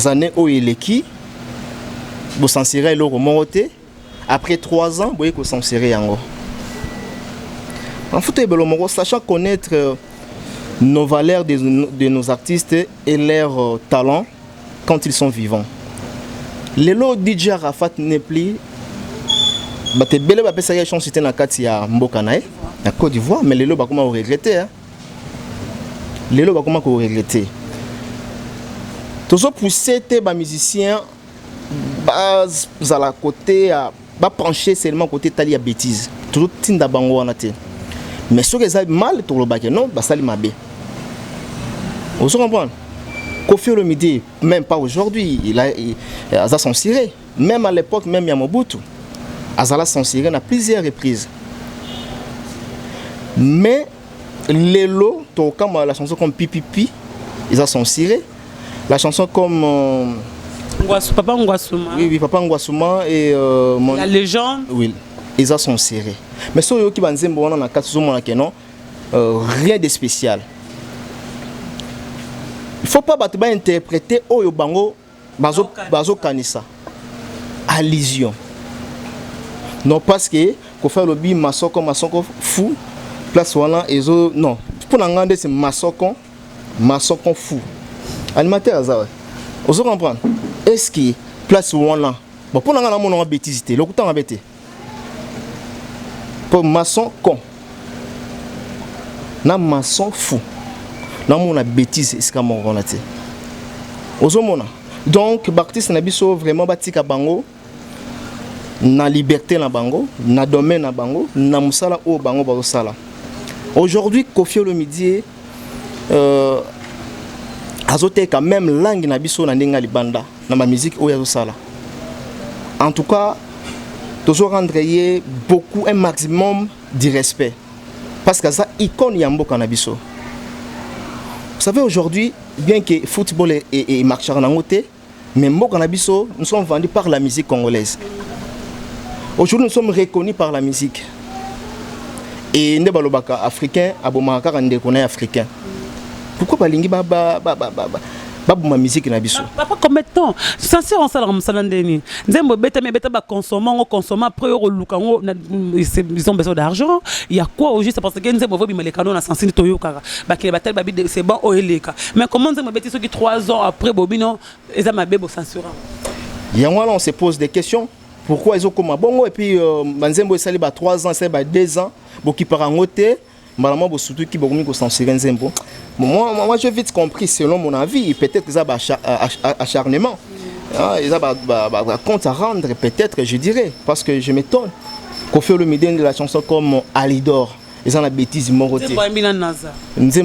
années oyo eleki, bocensurer eloko moko te. Après 3 ans, boye kocensurer yango. En fait, ebelo moko, sachant connaître nos valeurs de nos artistes et leur talent quand ils sont vivants. Lelo DJ Arafat n'est plus, bato ebele bapesaki chance te na kati ya mboka na ye na Côte d'Ivoire, mais lelo bakoma koregretter. Lelo bakoma koregretter. Tozopousse te bamusicien bazala côté ya bapencher seulement côté etali ya bêtise. Tozotinda bango wana te, mais soki eza mal, tolobaki non, basali mabe. Ozo comprendre? Koffi Olomide, même pas aujourd'hui il a aza censuré, même à l'époque même ya Mobutu, azala censuré na plusieurs reprises. Mais lelo tokamba la chanson comme Pipipi eza censuré, la chanson comme Ngwasu, Papa Ngwasuma. Oui, Papa Ngwasuma et La légende. Oui, eza censuré. Mais soki oyoki banzembo wana na kati, ozomona ke non, rien de spécial. Il faut pas bato bainterpréter oyo bango bazokanisa allusion. Non, parce que Koffi alobi masoko, masoko fou, place wana ezo non. Mpo na ngai nde c'est masoko, masoko fou. Animateur aza wa, ozo comprendre? Est ce que place wana, bon, mpo na ngai namona ngo bêtise te, lokutanga be te, mpo maçon con na maçon fou, namona bêtise esika moko wana te. Ozomona? Donc baartiste na biso, vraiment, batika bango na liberté na bango, na domaine na bango, na mosala oyo bango bazosala. Aujourd'hui, Koffi Olomide azoteka même langue na biso na ndenge ya libanda na bamusique oyo azosala. En tout cas, tozorendre ye beaucoup, un maximum du respect, parce que aza icône ya mboka na biso. Vous savez, aujourd'hui, bien que football emarchaka nango te, mais mboka na biso, nous sommes vendus par la musique congolaise. Aujourd'hui, nous sommes reconnus par la musique. Et nde balobaka, africain abomaka kaka ndeko na ye africain. Pourquoi balingi baboma musique na biso? Papa, combien de temps censure osalaka mosala ndeni? Nzembo ebetami, ebeta, baconsomma ngo, consomma, après oyo koluka ngo, ils ont besoin d'argent. Il y a quoi au juste? Parce que nzembo evobima lekano na censure, toyokaka bakele batali babi c'est bon, oyo eleka. Mais comment nzembo ebeti, soki 3 ans après, bobino eza mabe, bocensure? Yango wana, on se pose des questions: pourquoi ezokoma bongo? Et puis banzembo esali ba 3 ans, esali ba 2 ans, bokipaka yango te. Mbala mwa bosutuki, bokomi kocensurer nzembo. Bon, moi, j'ai vite compris, selon mon avis, peut-être eza ba acharnement, eza ba compte à rendre peut-être, je dirais, parce que je m'étonne. Koffi Olomide, de la chanson comme Alidor, eza na bêtise moko te. Nzembo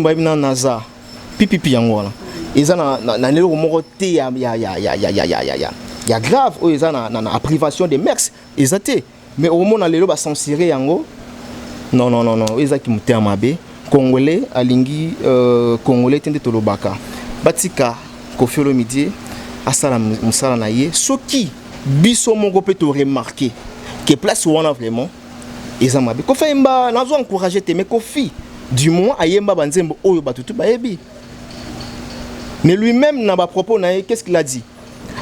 ayembi na Naza, Pipipi, yango wana eza na eloko moko te ya grave oyo eza na privation de mœurs, eza te. Mais okomona lelo bacensurer yango. Non, non, non, non, oyo ezaki motema mabe. Congolais alingi congolais te. Nde tolobaka, Batika Koffi Olomide asala mosala na ye. Soki biso moko mpe toremarquer ke place wana vraiment eza mabe, Koffi ayemba, nazo encourager te, mais Koffi du moins ayemba banzembo oyo bato tu bayebi. Mais lui-même, na bapropos na ye, qu'est-ce qu'il a dit?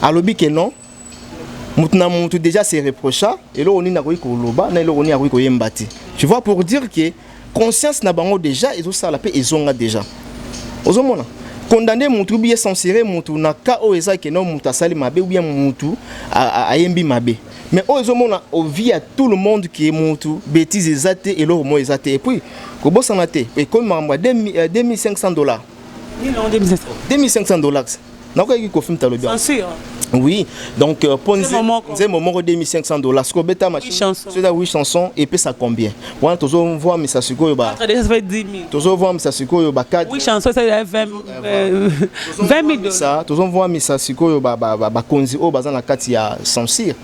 Alobi ke non, moto na moto déjà se reprocha eloko nini akoki koloba na eloko nini akoki koyemba te. Tu vois, pour dire que conscience na bango déjà ezosala mpe ezonga déjà. Ozomona condamner mutu ou bien censurer mutu na cas oyo eza ke non, mutu asali mabe ou bien mutu ayembi mabe, mais oyo ezomona au vu ya tout le monde ke mutu bêtise eza te, eloko moko eza te. Et puis kobosana te, ekomi makambo ya 2500 $. 2500 $, nakoyaki Koffi mutu alobi. Censure. Oui, donc mpo Nzembo moko. Nzembo moko 2500 $, soki obeta machine, Chanson. Soki eza 8 chanson, epesa combien wana? Tozovwamisa sikoyo ba Déjà, ça fait 10 000. Tozovwamisa sikoyo bacadre. Oui, chanson, ça fait 20 000 $. Ça tozovwamisa sikoyo bakonzi oyo baza na kati ya censure,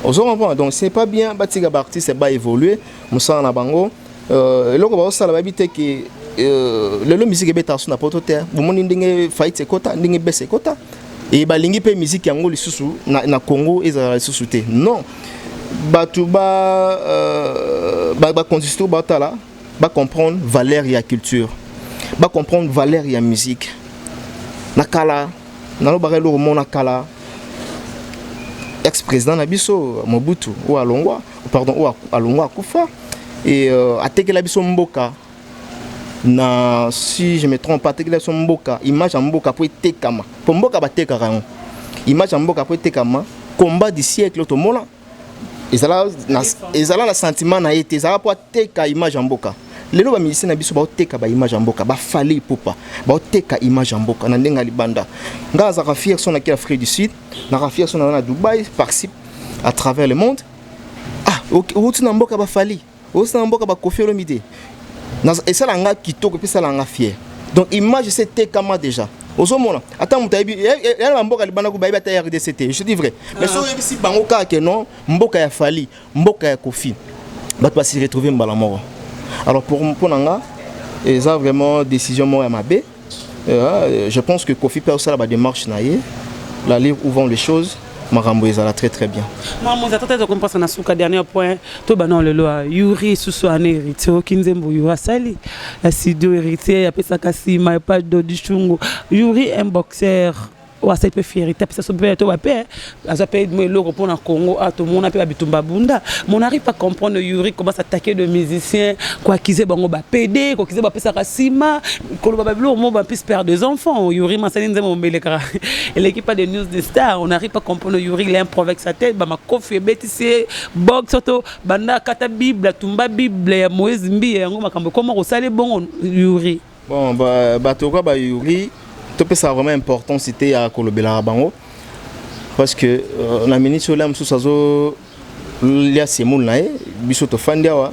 ozo comprendre? Donc c'est pas bien. Batika baartiste baévolue mosala na bango. Eloko bazosala, bayebi te ke lelo musique ebetaka so na poto te. Bomoni ndenge faillite ekota, ndenge bese ekota, e balingi mpe musique yango lisusu na Congo ezala lisusu te. Non, bato ba bakonzi surtout batala, bacomprendre valeur ya culture, bacomprendre valeur ya musique. Na kala, nalobaka eloko mona kala, ex président na biso Mobutu oyo alongwa, pardon, oyo alongwa, akufa, et atekela biso mboka na, si je me trompe pas, atekela biso mboka, image ya mboka mpo etekama, mpo mboka batekaka yango, image ya mboka mpo etekama. Combat du siècle tomona ezala na sentiment na ye te, ezala mpo ateka image ya mboka. Lelo bamusicien na biso baoteka baimage ya mboka, baFally Ipupa baoteka image ya mboka na ndenge ya libanda. Ngai nazalaka fier so naki Afrique du Sud, nazalaka fier so naza na Dubai, par-ci à travers le monde. Ah, outi na mboka baFally, outi na mboka baKoffi Olomide, esala nga kitoko mpe esala nga fier. Donc image ese etekama déjà. Ozomona ata moto ayebi ya na bamboka libanda ku bayebi ata RDC te, je dis vrai, mais soki oyebisi bango kaka ke non, mboka ya Fally, mboka ya Koffi, bato basi retrouve mbala moko. Alors pour mpo na nga, eza vraiment décision moko ya mabe. Je pense que Koffi mpe osala badémarche na ye, la livre où vont les choses, makambo ezala très très bien. Makambo eza tata, tokompasa na suka. Dernier point, tobana lelo ya Yuri susu ana Héritier. Oki nzembo Yuri asali ya studio, Héritier apesaka nsima epa Dodi Shungu. Yuri, un boxeur oyo asali mpe fierté, apesa so mpe to bape, azwa mpe mo eloko mpona Congo. A tomona mpe babitumba bunda, mais on n'arrive pas comprendre Yuri comment s'attaquer de musiciens, koaccuser bango bapédé, koaccuser bapesaka nsima, koloba babiloko mo bapise père des enfants. Yuri masali nzembo mombelekaka eleki pas de news de star. On n'arrive pas comprendre Yuri, il est un pro avec sa tête. Bamakofi ebetisi ye boxe to banda akata Bible, atumba Bible ya Moïse Mbiye. Yango makambo ekoma kosala bongo Yuri. Bon, bato kwa bayuri, topesaka vraiment importance te ya kolobelaka bango, parce que na minute oyo, mosusu azolia semoule na ye. Biso tofandi awa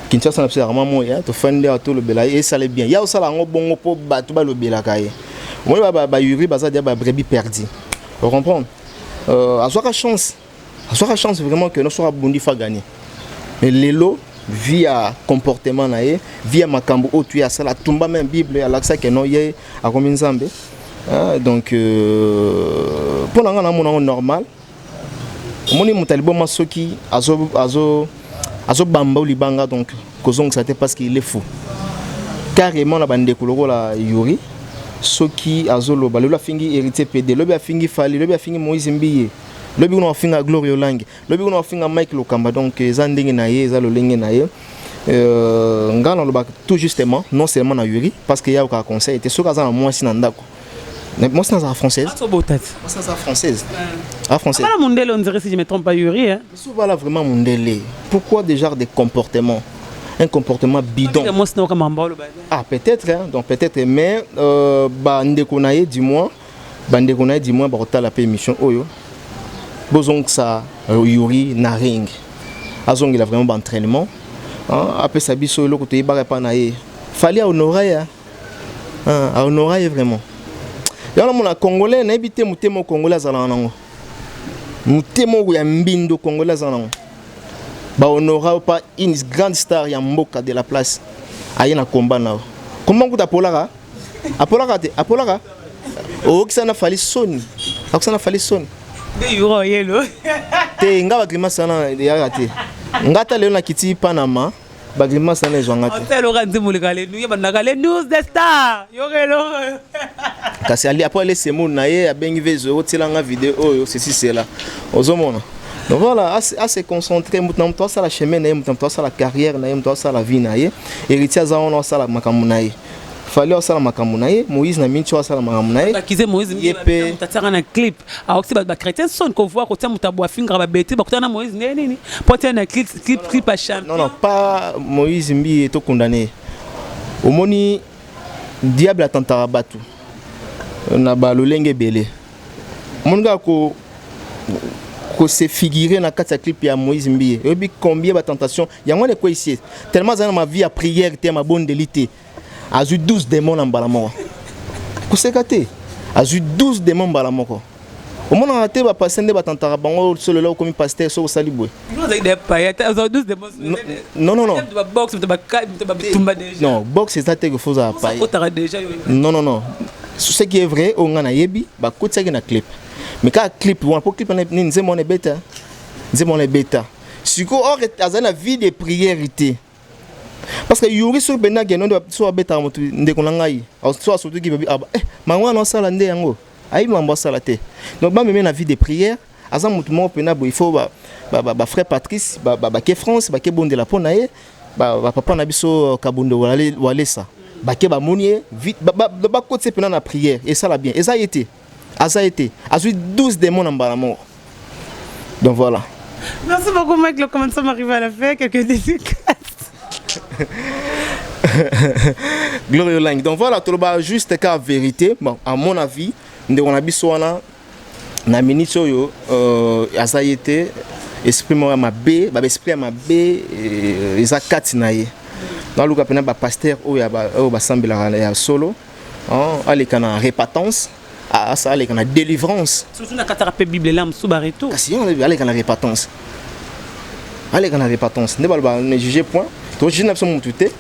Kinshasa na biso ezalaka mwa moya, tofandi awa, tolobela ye, esala bien ya osala yango bongo mpo bato balobelaka ye. Omoni, bayuri baza dia babrebis perdu, ocomprendre? Azwaka chance, azwaka chance vraiment que no soki abundi fa gagner, mais lelo via comportement na ye, via makambo oyo tu ye asala, atumba même Bible, alakisaki no ye akomi Nzambe. Ah, donc mpo na ngai namona yango normal. Omoni, moto aliboma soki azobamba o libanga, donc kozongisa te, parce qu'il est fou carrément. Na bandeko lokola Yuri, soki azoloba lelo afingi Héritier PD, lobi afingi Fally, lobi afingi Moïse Mbiye, lobi kuna afinga Gloire Olangi, lobi kuna afinga Mike Lokamba, donc eza ndenge na ye, eza lolenge na ye. Ngai nalobaka tout justement, non seulement na Yuri, parce que ya okaka conseil te. Soki aza na mwasi na ndako, mwasi nazala française. Azobota te. Mwasi aza française, ah, française. Voilà, mondele, on dirait, si je me trompe pas, Yuri, hein. So voilà, vraiment mondele, pourquoi des genres de comportement, un comportement bidon? Mwasi na okama mbalo. Ah, peut-être, hein, donc peut-être, mais bandeko na ye du moins, bandeko na ye du moins bakotala mpe émission oyo, bozongisa Yuri na ring, azongela vraiment baentraînement, apesa biso eloko toyebaka epa na ye. Fally ahonora ye, ahonora ye vraiment. Yango namona Congolais, nayebi te, motema Congolais azalaka nango, motema oyo ya mbindo Congolais aza nango. Bahonora pa une grande star ya mboka de la place, aye na komba na yo, komba nkuta apolaka, apolaka te, apolaka. Okisa na Fally soni, akokisa na Fally soni. Nde yuro oyelo. Te, nga bagrimace wana eyaka te. Nga ata lelo nakiti Panama, bagrimace wana ezwanga te. Oseloka nzembo leka le ye bandaka le news de star yokelo. Kasi ali après ale semoule na ye abengi vezo otielanga video oyo ceci cela, ozomona. Donc voilà, à se concentrer, moto na moto asala chemin na ye, moto na moto asala carrière na ye, moto asala vie na ye. Héritier aza wana, asala makambo na ye. Fally asala makambo na ye. Moïse na minti oyo asala makambo na ye. Bakize Moïse. Ye mpe. Moto atiaka na clip, aokisi bato bachrétien soni kovoa kotia moto abo afingaka babeti bakutana na Moïse nde nini mpo atia na clip ya champion. Non, non, pas Moïse Mbi tokondane. Omoni, diable atantaka bato na balolenge ebele. Omoni kaka ko kose figurer na kati ya clip ya Moïse Mbiye, oyebi combien batentation yango wana ekweyisi ye? Tellement azali na ma vie ya prière te, ya mabondeli te, azwi 12 démon na mbala moko. Koseka te, azwi 12 démon mbala moko. Omonaka te bapaster nde batantaka bango? So lelo okomi pasteur, soki osali boye. Non, non, non. Non, boxe eza te ke faut ozala paye. Non, non, non, ce qui est vrai, oyo ngai nayebi, bakotiaki na clip, mais kaka clip wana, po clip wana nini, nzembo wana ebeta, nzembo wana ebeta. Sikoyo or azali na vie de prière te, parce que Yuri soki mpenza akende nde so abetaka motu, ndeko na ngai, so asotuki babi aba eh, mango wana osala nde yango ayebi mambo asala te. Donc bameme na vie de prière. Aza motu moko mpena boye, il faut bafrère Patrice bake France, bake bondela mpo na ye, bapapa na biso Kabundo Walesa bake bamoni ye, bakotisa mpena na prière, esala bien. Eza ye te, aza ye te, azwi 12 démon na mbala moko. Donc voilà. Merci beaucoup, Mike. Le comment sommes arrivés à la fin? Quelques dédicaces. Gloria Lang. Donc voilà, toloba juste ka vérité. Bon, à mon avis, ndeko na biso wana na minute oyo aza ye te, esprit moko ya mabe, ba esprit ya mabe eza kati na ye. Naluka mpena bapasteur oyo oyo basambelaka ya solo, hein, aleka na repentance, asa aleka na délivrance. Surtout na kataka mpe Bible la mosusu baretour. Kasi yango aleka na repentance, aleka na repentance. Nde baloba ne juge point, tojuge na biso mutu te,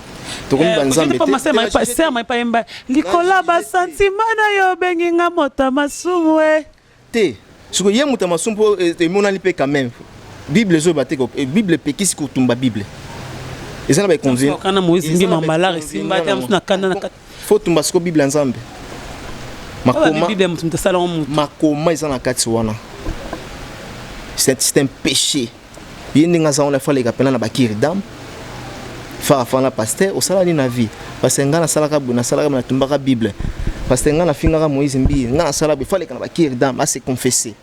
tokomi banzambe te. Ser maipa yemba likolo basantima na yo, obengi nga moto ya masumu e. Te, sikoyo ye moto ya masumu mpo emonani mpe quand même Bible ezoyeba te, Bible epekisi kotumba Bible, eza na baeconvient. Kana Moïse nge mambalar esimba te mosu na kanda na Faut tumba sikoyo Bible ya Nzambe? Makoma Bible ya moto, moto asalango moto. Makoma eza na kati wana, c'est un péché. Ye ndenge aza wana, faleka mpena na bakiri dame fa afana. Pasteur, osala nini na vie? Parce que ngai nasalaka boye, nasalaka boye, natumbaka Bible. Parce que ngai nafingaka Moïse Mbiye, ngai nasala boye. Faleka na bakiri dame, ase confesse,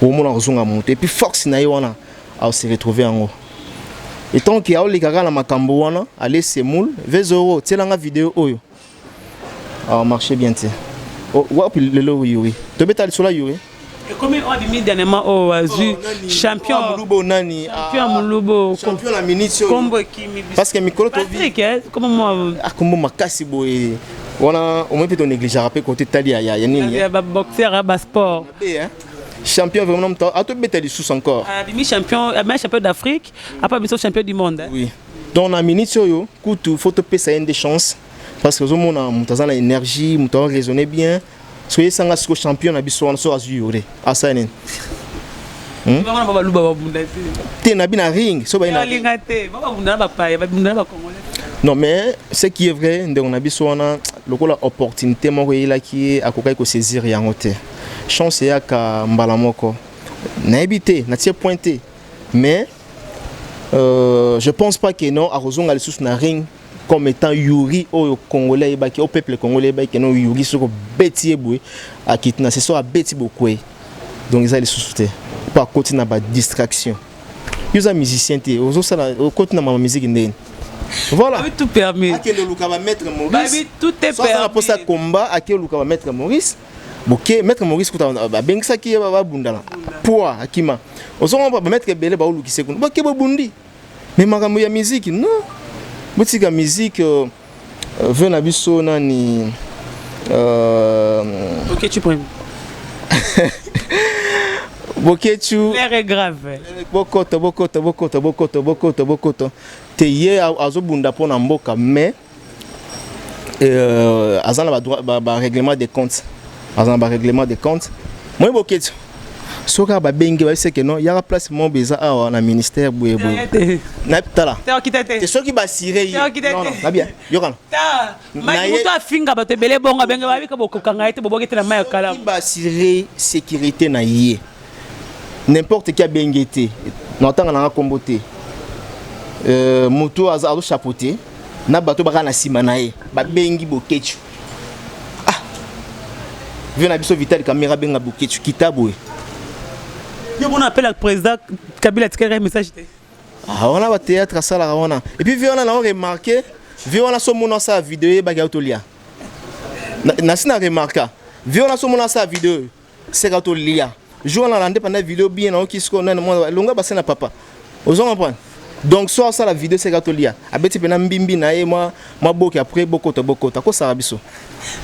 omona kozonga moto. Et puis force na ye wana aose retrouver yango etant ke aoleka kaka na makambo wana. Ale semoule vezoro, tielanga video oyo marché bien te. Wapi lelo Yuri? Tobeta lisolo ya Yuri. Ekomi oyo abimi dernièrement, oyo azwi champion. Molubo nani? Champion Molubo. Champion na minute oyo. Kombo ekimi. Parce que mikolo Patrick, comment moi? Akombo makasi boye wana, omoi mpe tonégligeaka mpe kote tali ya nini. Ya baboxer, ya basport. Champion vraiment, moto atobeta lisusu encore. Abimi champion, abimi champion d'Afrique, apa biso champion du monde. Oui, donc na minute oyo kutu faut topesa ye nde chance, parce que ozomona moto aza na énergie, moto aoraisonne bien. Soki esanga siko champion na biso wana, so azwi yore, asala nini? Bango na baluba babunda te. Te, na bi na ring so baye na Balinga te, babunda na bapaya, babunda na bacongolais. Non, mais ce qui est vrai, ndeko na biso wana, lokola opportunité moko eyelaki ye, akokaki kosaisir yango te. Chance eyaka mbala moko, nayebi te, natie point te, mais je pense pas que non, akozonga lisusu na ring comme étant Yuri oyo congolais ayebaki, au peuple congolais ayebaki ke non, Yuri soki obeti ye boye, akiti na se, so abeti bokwei. Donc eza lisusu te mpo akoti na badistraction. Yo oza musicien te, ozosala, okoti na mama musique ndeni? Voilà. Tout permis. Akende oluka bamaître Maurice. Tout est permis. Na posa combat, ake oluka bamaître Maurice. Boke maître Maurice kuta babengisaki ye, babundana poa akima. Ozonga bamaître ebele baolukisa kuna, boke bobundi. Mais makambo ya musique, non, botika musique. Ve na biso nani? Ok, tu prends. Boketu. L'air est grave. Bokoto, bokoto, bokoto, bokoto, bokoto, bokoto te. Ye azobunda mpo na mboka, mais aza na barèglement ba de compte. Aza na barèglement de compte. Moyi Boketshu, soki kaka babengi, bayebisi ke non, yaka place moko eza awa na ministère boye boye. Na tala te, soki basire ye, non non, nabia yokana. Moto afinga bato ebele bongo, abenge babika bokokanga ye te, boboki te na mai ya kalamu. Basire sécurité na ye, n'importe qui abenge te, na otanga nanga nkombo te, moto azochapeauté na bato baka na nsima na ye, babengi Boketshu. Ah, vieux na biso Vital Kamerhe abenga Boketshu, kita boye. Yo mona appel ya président Kabila, atikaki message te. Ah, wana bathéâtre asalaka wana. Et puis vieux wana, nao remarqué, vieux wana so mona asala video, eyebaki aotolia. Nasi na remarka, vieux wana so mona asala video, seka tolia. Jour wana nalande pendant vidéo bien, naoki sikoyo nani mwana longa base na papa, ozo comprendre? Donc so asala video, seka tolia, abeti mpena mbimbi na ye mwa mwa boki, après bokota bokota akosaka biso.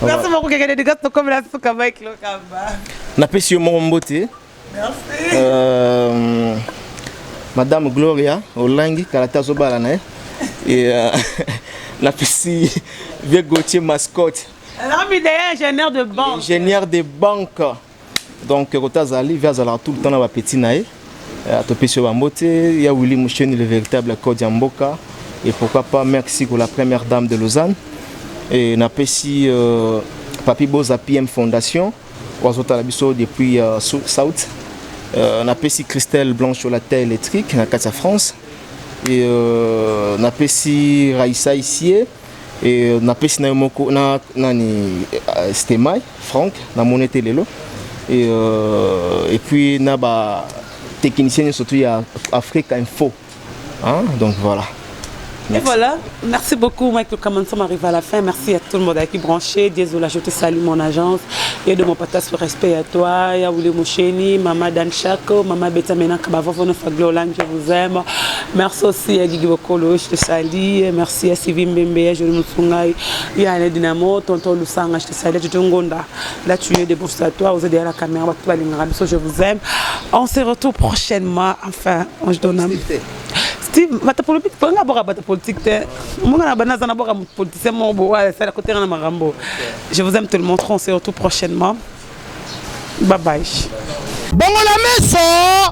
Merci beaucoup, Keke Dédicace. Tokomela suka, Mike Lokamba. Napesi yo moko mbote. Merci. Madame Gloria Olangi, kala te azobala na ye. Et napesi vieux Gauthier Mascotte. L'homme idéal, ingénieur de banque. Ingénieur de banque. Donc kota azali, vieux azalaka tout le temps na bapeti na ye. Topesi yo bambote ya Willy Musheni, le véritable code ya mboka. Et pourquoi pas merci pour la première dame de Lausanne. Et napesi Papi Boza, PM Fondation, oyo azotala biso depuis South. Napesi Christelle Blanche, la terre électrique na kati ya France. Et napesi Raissa Isie. Et napesi na yo moko na nani, Stemai Frank, namoni ete lelo. Et puis na ba technicien surtout ya Afrique Info, hein? Donc voilà. Et voilà, merci beaucoup Mike Lokamba, nous sommes arrivés à la fin. Merci à tout le monde qui branché. Désolé, je te salue mon agence. Et de mon patas respect à toi. Ya Willy Moucheni, Mama Dan Chako, Mama Beta Mena Kabavono Faglolan, je vous aime. Merci aussi à Guigui Bokolo, je te salue. Merci à Sylvie Mbembe, à Jolie Mousungai, ya Dynamo, Tonton Lusanga, je te salue. Je te ngonda. Là, tu es de bourse à toi, vous êtes derrière la caméra, je vous aime. On se retrouve prochainement. Enfin, on se donne un. Steve, bato politique, mpo nga boka bato politique te, monga na bana aza na boka politicien moko bo asala kotanga na makambo. Je vous aime tout le monde, on se retrouve prochainement, bye bye. Bongola meso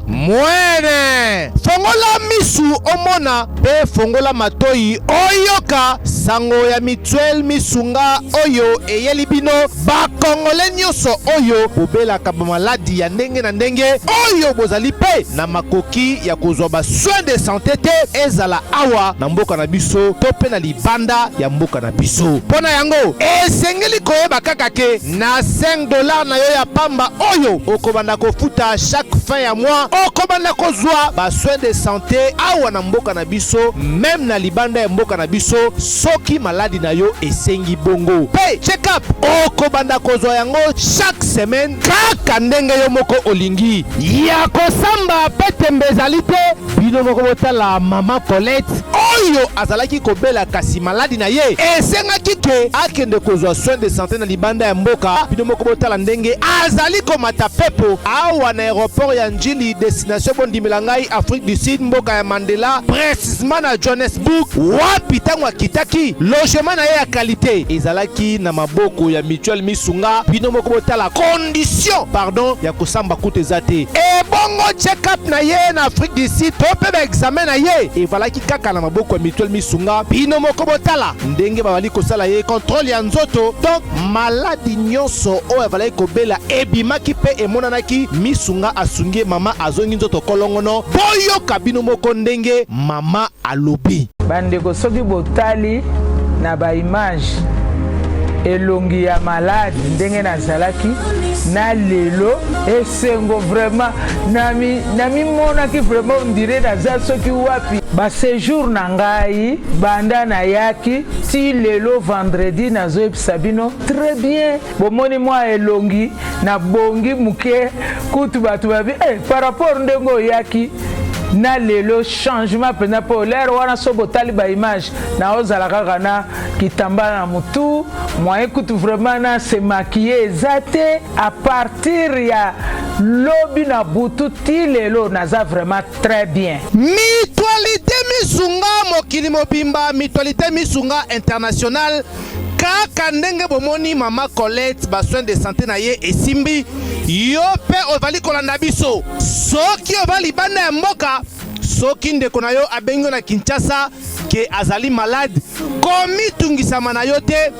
mwene, fongola misu omona mpe fongola matoi oyoka sango ya Mutuelle Misunga oyo eyeli bino bakongole nyonso oyo bobelaka bamaladi ya ndenge na ndenge, oyo bozali mpe na makoki ya kozwa basoin de santé te, ezala awa na mboka na biso to mpe na libanda ya mboka na biso. Mpo na yango, esengeli koyeba kaka ke na 5 $ na yo ya pamba oyo okobanda kofuta chaque fin ya mois, okobanda kozwa basoin de santé awa na mboka na biso, même na libanda ya mboka na biso, soki maladi na yo esengi bongo. Mpe check-up, okobanda kozwa yango chaque semaine, kaka ndenge yo moko olingi. Ya kosamba mpe tembe ezali te. Bino moko botala mama Colette oyo azalaki kobela, kasi maladi na ye esengaki ke akende kozwa soin de santé na libanda ya mboka. Bino moko botala ndenge azali komata pepo awa na aéroport ya Njili, destination, bondimela ngai, Afrique du Sud, mboka ya Mandela, précisement na Johannesburg, wapi ntango akitaki, logement na ye ya qualité ezalaki na maboko ya Mutuelle Misunga. Bino moko botala condition, pardon, ya kosamba kutu eza te. Ebongo check-up na ye na Afrique du Sud to mpe baexamen na ye evalaki kaka na maboko ya Mutuelle Misunga. Bino moko botala ndenge bazali kosala ye contrôle ya nzoto. Donc maladi nyonso oyo azalaki kobela ebimaki mpe emonanaki. Misunga asungi ye, mama azongi nzoto kolongono. Boyoka bino moko ndenge mama alobi. Bandeko, soki botali na baimage, elongi ya maladi ndenge nazalaki na lelo, esengo vraiment. Namimonaki vraiment on dirait naza soki wapi. Baséjour na ngai banda nayaki ti lelo vendredi, nazoyebisa bino très bien, bomoni mwa elongi nabongi moke. Kutu bato babi par rapport ndenge oyaki na lelo, changement mpenza. Mpo lere wana, so botali baimage, naozala kaka na kitambala na motu, moyen kutu vraiment na se maquiller eza te. À partir ya lobi na butu ti lelo, naza vraiment très bien. Mutualité Misunga, mokili mobimba, Mutualité Misunga International. Kaka ndenge bomoni mama Colette ba soins de santé na ye esimbi, yo mpe ozali kolanda biso soki oza libanda ya mboka, soki ndeko na yo abengi yo na Kinshasa ke azali malade, komitungisama na yo te,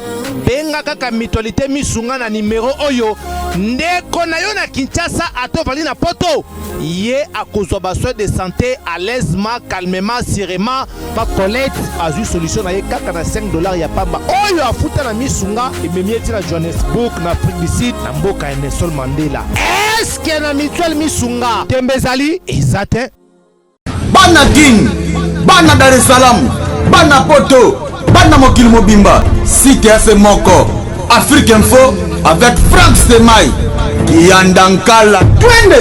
benga kaka Mutualité Misunga na nimero oyo. Ndeko na yo na Kinshasa, ata ozali na Poto, ye akozwa ba soins de santé à l'aisement, calmement, sûrement. Pa Colette azwi solution na ye kaka na 5 $ ya pamba oyo afuta na Misunga, ememi ye ti na Johannesburg, na Afrique du Sud, na mboka ya Nelson Mandela. Eske na Mutuelle Misunga tembe ezali? Eza te. Bana Kin, bana Dar es Salaam, bana Poto, bana mokili mobimba, site ya se moko, Afrique Info avec Frank Stemai Kiyandankala, twende.